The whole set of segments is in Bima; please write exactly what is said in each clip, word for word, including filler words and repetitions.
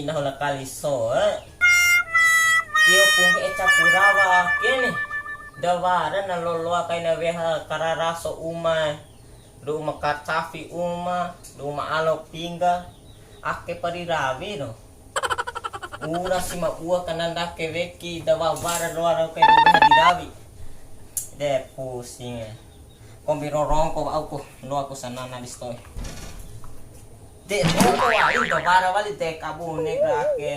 Nahu la Kaliso, eh. Tio pungge eca purawa ake ni. Da wara na loloa kaina weha kararaso uma. Dou ma kacafi uma, dou ma alo pingga. Ake pari rawi no. Ura si ma bua kananda ke weki da wawara loa rau kai weha di rawi. De pusing, eh. Kombi rorongko wa'uku, loaku sanana di sato'i. De rongko wali da wara wali de kabune ake.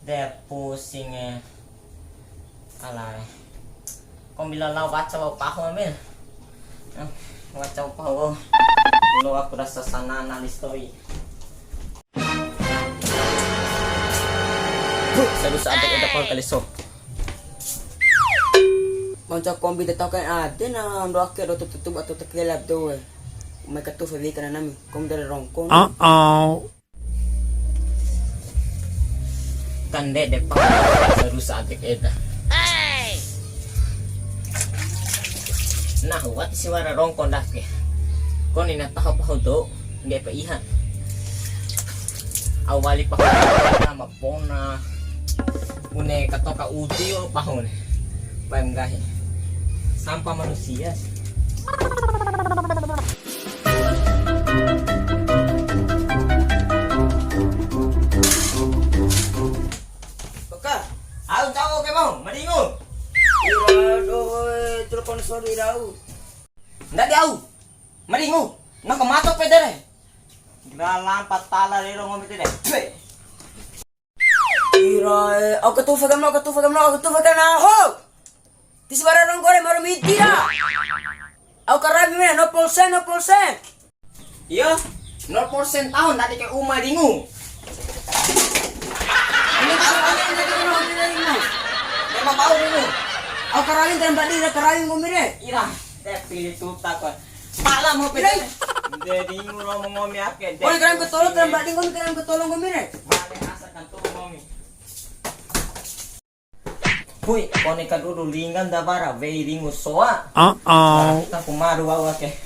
De pusing, eh. Alai. Kombi lao waca wa'u pahu ambil. Eh, waca wa'u pahu. Loaku rasa sanana di sato'i. Sarusa ade eda pahun Kaliso. Manca kombi de tau kai ade na ndo ake do tutup atau tekelap do we. Mai katu fe kana nami. Kombi dari rongko. Uh-oh. Kan de de pahun sarusa ade eda. Nah, wati si wara rongko ndake. Koni na taho pahu do. Ngge'e pa iha. Au wali pahu nama pona. Bune katoka uti o pahun. Paim nggahi. Sampah manusia. Oka, au tau ke mau, maringu. Ira doho, telepon sodi rau. Ndadi au. Maringu, na kamato pede re. Ira lampa tala rero ngomi tede. Ira, eh, au katufa kamno, au katufa kamno, au katufa kamno, ho! Tisi bara rongko re maru miti ra. Au karabi me, nol persen, nol persen. Iyo, nol persen tahun tadi ke uma ringu. Ini tahu kami ini ringu, ini ringu. Memang bau ringu. Au karabi terembak di, karabi ngomi re. Ira, eh, pilih tuta kau. Pala mau pede. Ira. De ringu lo mau ngomi ake. Oi, karabi ketolo, terembak di ngomi, karabi ketolo ngomi re. Bale asa kan tuh ngomi. Hui, kone kadudu lingga ndawara wei ringu soa. Uh-oh. Nah, taku maru wa'u ake.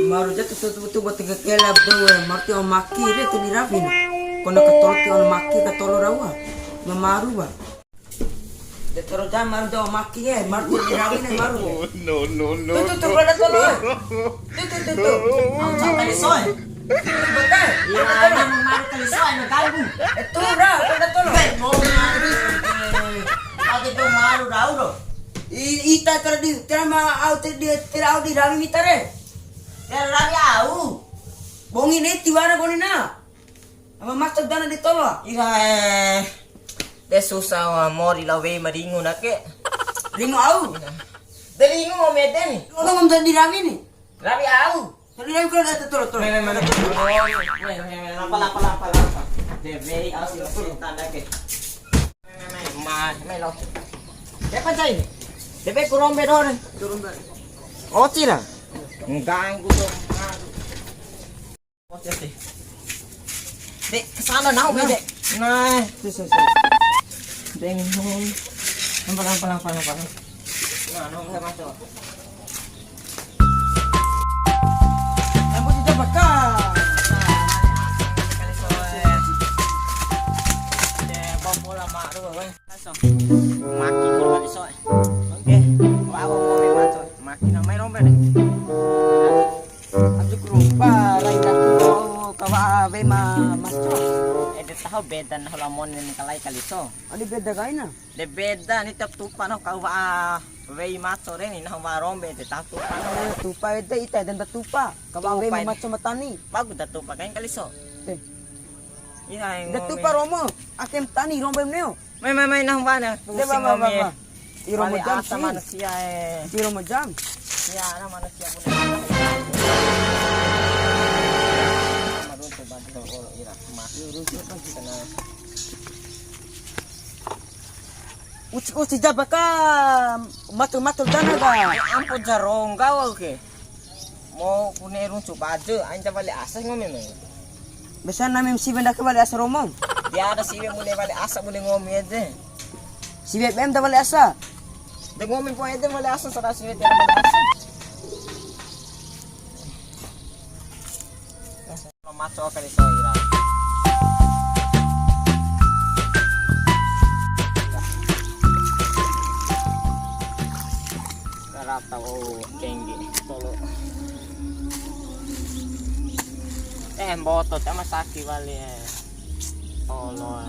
Maru ja tutu tutu buat tiga kelap doe, marti o maki re tu di rawi na. Kone katolo ti o maki katolo rawa. Mamaru wa. De toro ja maru ja o maki e, maru ja di rawi ne maru. No, no, no. Tu, tu, tu, kada tolo. Tu, tu, tu, tu. Mau cak kali soe. Betul. Iya, ada mau maru kali soe, mau ganggu. Eh, tu, ra, kada tolo. Eh, mau maru. Oke, tu maru, rau, do. I, ita tara di, tara ma, au, tara di, tara au di rawi mita re. Tara rawi au. Bongi ne tiwara kone na. Ama maksud dana di tolo. Ira, eh. De susah wa mori la wei ma ringu na ke. Ringu au. Ira. De ringu mau mete ni. Ono ngom di rawi ni. Rawi au. Tadi rawi kau dah tolo tolo. Mene, mene, mene. Lampa, lampa, lampa, lampa. De wei au si tanda ke. Mene, mene, mene. Ma, mene lo. Depan saya ini. De wei kurombe doho re. Kurombe. Oti ra. Ganggu dong. Oke, oke. Dek, kesana nahu, nah. Dek. Nah. Tuh, tuh, tuh. Deng, nahu. Nampak, nampak, nampak, nampak. Nah, nahu, saya masuk. Aku sudah bakar. Nah, kali sore. Ya, bawa bola mak lu, weh. Langsung. Maki kalau kali sore. Oke. Bawa bola mak, coy. Maki namanya rombeng deh. Ajuk rupa rai datu kawa wei ma maco. Ede taho beda nahu la mone ma kalai kali so. Ade beda kaina? De beda ni tiap tupa nahu kawa wei maco re ni nahu wa rombe ede taho tupa nahu. Eh, tupa ede ita ede nda tupa. Kawa wei ma maco ma tani. Bagus da tupa kain kali so. Teh. Ina. Nda tupa romo, akem tani rombe neo. Mai, mai, mai, nahu mbana. De, pusing ba, ba, ba, kami. Ba. Iro balik mojam asa sih. Manusia, eh. Iro mojam. Ya, ana manusia pun. Sama runtuh batu oro ira. Mati runtuh pasti kena. Uci, uci jabaka matul-matul tanah ga. Ya ampun, jarongga, oke. Mo kune runcu baju, ain ta wali asa ngomi me. Biasa nami siwe ndake wali asa romo. Dia ada siwe mune wali asa mune ngomi ede. Siwe bem ta wali asa. De ngomi po ede male asa sarasi wete male asa. Maco kali soira. Rata o kengge tolo. Eh, mboto cama saki wali, eh. Tolo.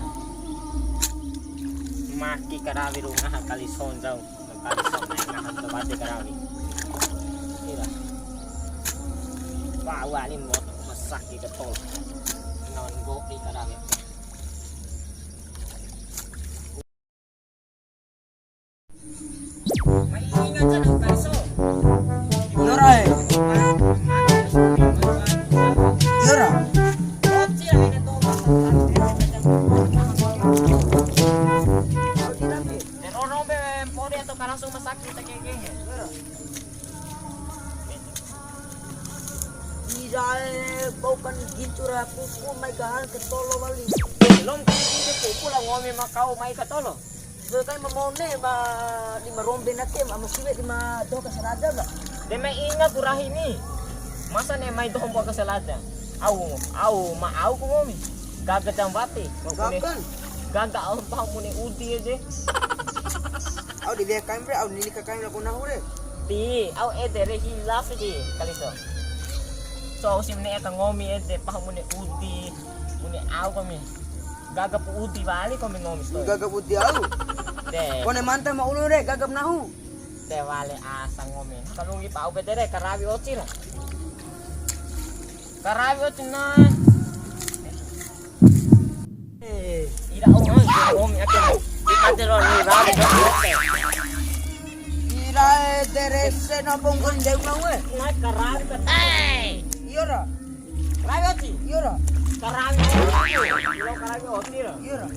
Maki karawi rungaha kali sonjau. Kali sonjau ngaha to bade karawi. Ira. Wah, wali mboto masaki ke tolo. Non goki karawi. Mai ingat kan, Kaiso? Iyora, eh. Iyora. Roro be mpori atau karasu masaki ta keke. Irae bau kan gincu ra pupu mai kahan ke tolo wali. Lom kini kini pupu la ngomi ma kau mai ke tolo. Be kai mamone ba lima rombe na ke ma siwe lima doho ka saraja ba. De mai inga ku rahi ni. Masa ne mai doho mbo ka saraja. Au, au, ma au ku ngomi. Gaga jam wati. Gaga. Gaga au pahu muni udi ede. Au di dia kaim re, au nili ka kaim la kona hure. Ti, au ede re hilaf di kali so. So au sim ne ka ngomi ede pahu muni udi, muni au kami. Gaga pu udi wali kami ngomi sto. Gaga pu udi au. De. Kone manta ma ulu re, gaga nahu. De wale asa ngomi. Kalungi pau pede re karawi oci ra. Karawi oci na. Eh, ira om, om, om, ake. Di pate ro ni rawi. Ira e dere se na bonggon de ulang we. Na karawi ka. Iyo ra. Karawi oci. Iyo ra. Karawi. Ilo karawi oci ra. Iyo ra.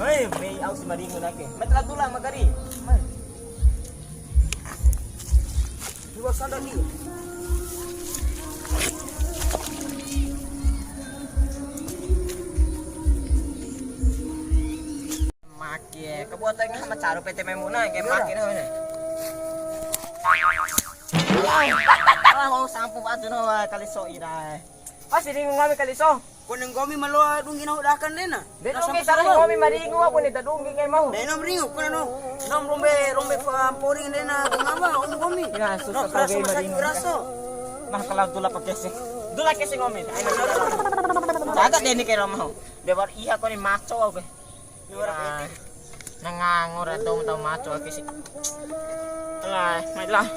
Hoi, mei au si maringu nake. Metra tula magari. Mai. Dua sanda dia. Maki, kebuatan ngaha ma caru pete Maimunah, kayak maki nah, ini. Wah, mau sampu batu no, kali so ira. Pas ini ngombe kali so. Kone nggomi ma loa dunggi nahu dakan dena. De dunggi sara nggomi ma ringu, aku ni ta dunggi kai mau. De nom ringu, kone no. Nom rombe, rombe pa mpori dena, ngama om nggomi. Ya, susah nom kau rasa gai ma masaki ringu. Raso. Nah, kalau dula pakai sih. Dula kese nggomi. Ayo, jaga deni kai ro mau. De wara iha kone maco aku. Ira, na ngango ra dou ma tau maco ake si. Alah, mai lah.